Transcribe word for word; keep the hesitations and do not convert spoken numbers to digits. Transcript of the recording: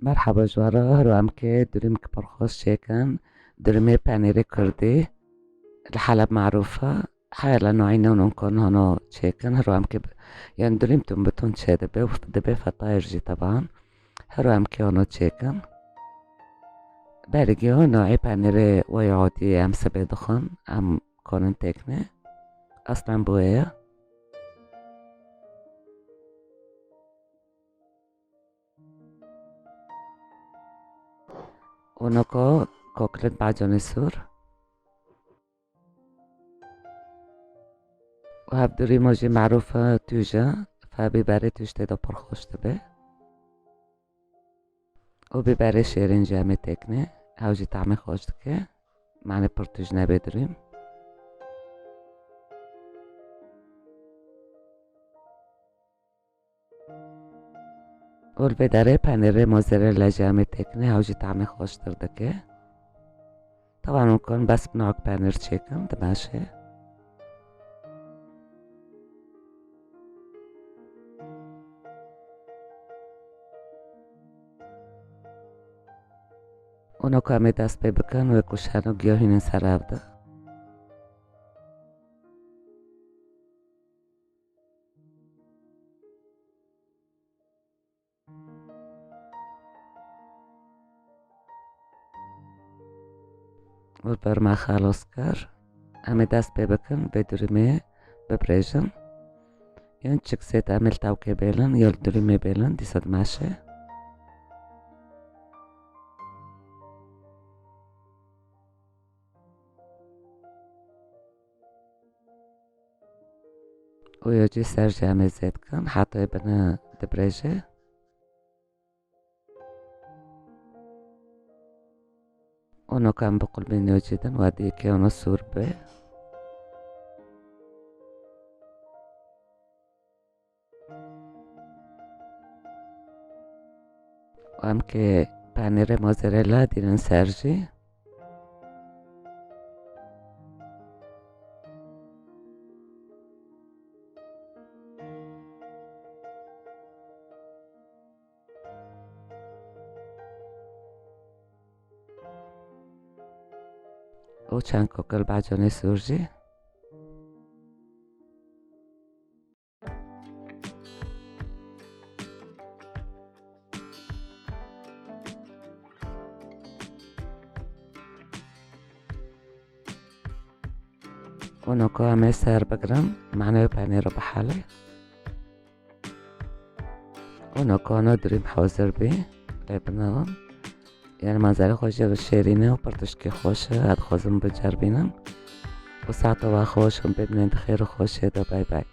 Merheba ji we re, hero em kê durîmke pir xweş çêkin. Durîmê penîrê kurdî li Heleb merûf e. Heye li nû û nû kon hano çêkin. Hero em kê bi-, yani durîm tun bi tun çêdibe û dibe fetayir jî teban. Hero em kê hano çêkin. Bergî û nû penîrê wê odî em sibê dixwin. Em konin têkne. Aslen bi wê ye. Û noko koklet baconê sûr. Û hev durîmo jî merûf e tûj e. Fe bîberê tûj tê de pir xweş dibe. Û bîberê şêrîn jî em ê têkne. Hew jî tahmê xweş dike. Mane pir tûj nebe durîm. Û li vê derê penîrê mozzarella jî em ê têkine, hew jî tahmê xweştir dike. Tevan hûn kon bes bi nok penîr çêkin, dimeşe. Û noko em ê dest pê bikin, wê ku şeno giyohînin ser ev de. Û li ber me xelos kir. Em ê dest pê bikin, vê durîmê bibrêjin. Yên çiksêt em ê li tewkê bêlin, ya li durîmê bêlin, dîsa dimeşe. Û yo cî ser jî em ê zêd kin, heta wê bine dibrêje. Û noka em biqulbîn yo cî din, wa dî kê ono sûr be. Û em kê penîrê mozzarella dînin ser jî. Û çend kokil baconê sûr jî. Û noka em ê ser bigirin, mane wê penîr bihele. Û noka no durîm hazir bî, lê binawin. Yani manzara xweş e, şêrîn e û pir tişkî xweş e, ez dixwazim biceribînim. Û saeta we xweş û bimînin di xêr û xweşiyê de, bay bay.